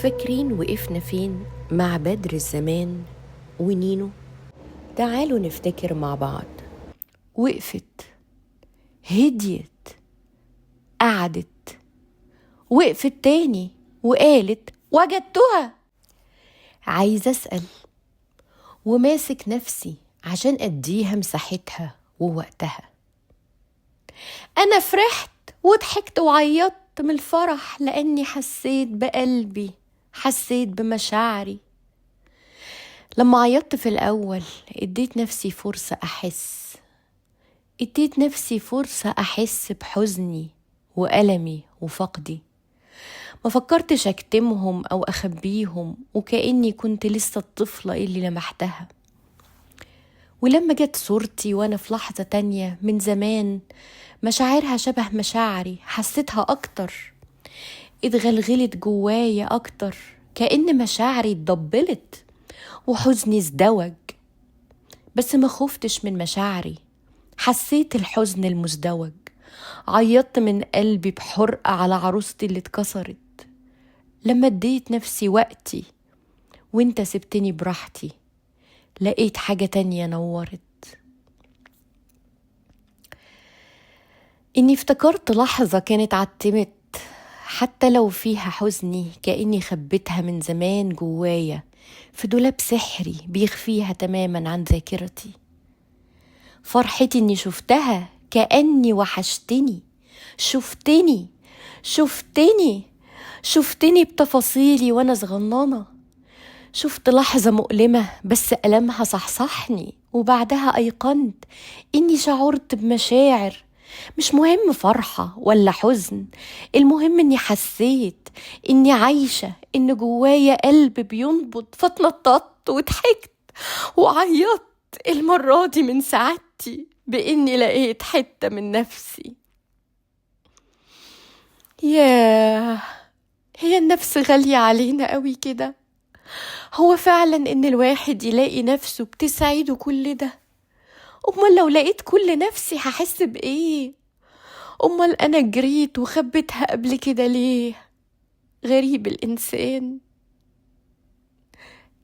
فاكرين وقفنا فين مع بدر الزمان ونينو؟ تعالوا نفتكر مع بعض. وقفت، هديت، قعدت، وقفت تاني وقالت وجدتها. عايزة أسأل وماسك نفسي عشان أديها مساحتها ووقتها. أنا فرحت وضحكت وعيطت من الفرح لأني حسيت بقلبي، حسيت بمشاعري. لما عيطت في الأول اديت نفسي فرصة أحس، اديت نفسي فرصة أحس بحزني وألمي وفقدي. ما فكرتش أكتمهم أو أخبيهم، وكأني كنت لسه الطفلة اللي لمحتها. ولما جت صورتي وأنا في لحظة تانية من زمان مشاعرها شبه مشاعري، حسيتها أكتر، اتغلغلت جوايا أكتر، كأن مشاعري اتضبلت وحزني ازدوج. بس ما خفتش من مشاعري، حسيت الحزن المزدوج. عيطت من قلبي بحرقة على عروستي اللي اتكسرت. لما اديت نفسي وقتي وانت سبتني براحتي، لقيت حاجة تانية نورت. إني افتكرت لحظة كانت عتمت، حتى لو فيها حزني كأني خبيتها من زمان جوايا في دولاب سحري بيخفيها تماما عن ذاكرتي. فرحتي إني شفتها كأني وحشتني، شفتني شفتني شفتني بتفاصيلي وأنا صغننة. شفت لحظة مؤلمة بس ألمها صحصحني، وبعدها أيقنت إني شعرت بمشاعر، مش مهم فرحة ولا حزن، المهم إني حسيت إني عايشة، إن جوايا قلب بينبض. فاتنططت وضحكت وعيطت المرة دي من سعادتي بإني لقيت حتة من نفسي. ياه، هي النفس غالية علينا قوي كده. هو فعلا إن الواحد يلاقي نفسه بتسعده كل ده؟ أمال لو لقيت كل نفسي هحس بإيه؟ أمال أنا جريت وخبيتها قبل كده ليه؟ غريب الإنسان.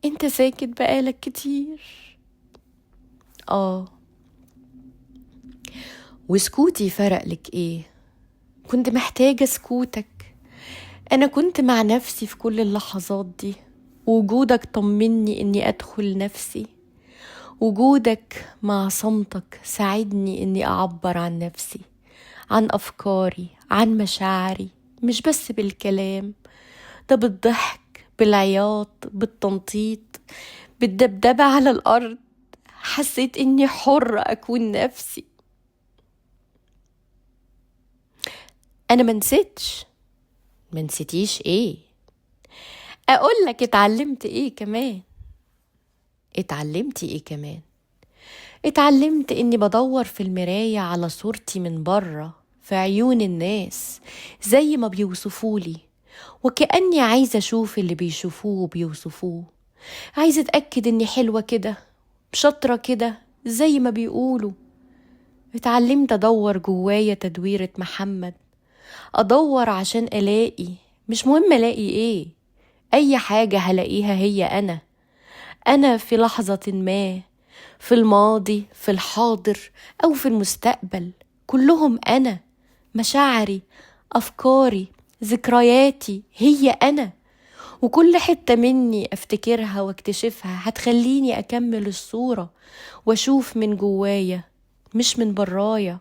أنت ساكت بقالك كتير. وسكوتي فرق لك إيه؟ كنت محتاجة سكوتك. أنا كنت مع نفسي في كل اللحظات دي. وجودك طمني إني أدخل نفسي. وجودك مع صمتك ساعدني إني أعبر عن نفسي، عن أفكاري، عن مشاعري، مش بس بالكلام ده، بالضحك، بالعياط، بالتنطيط، بالدبدبة على الأرض. حسيت إني حرة أكون نفسي. أنا ما نسيتش. ما نسيتيش إيه؟ أقول لك اتعلمت إيه كمان. اتعلمتي إيه كمان؟ اتعلمت إني بدور في المراية على صورتي من برة في عيون الناس زي ما بيوصفولي، وكأني عايزة أشوف اللي بيشوفوه وبيوصفوه. عايزة أتأكد إني حلوة كده، شاطرة كده زي ما بيقولوا. اتعلمت أدور جوايا تدويرة محمد، أدور عشان ألاقي، مش مهم ألاقي إيه، أي حاجة هلاقيها هي أنا. أنا في لحظة ما، في الماضي، في الحاضر، أو في المستقبل، كلهم أنا. مشاعري، أفكاري، ذكرياتي هي أنا، وكل حتة مني أفتكرها واكتشفها هتخليني أكمل الصورة وأشوف من جوايا مش من برايا.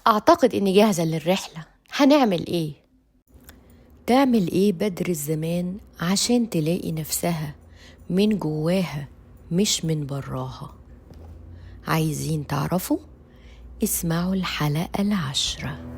أعتقد إني جاهزة للرحلة. هنعمل إيه؟ تعمل إيه بدر الزمان عشان تلاقي نفسها من جواها مش من براها؟ عايزين تعرفوا؟ اسمعوا الحلقة 10.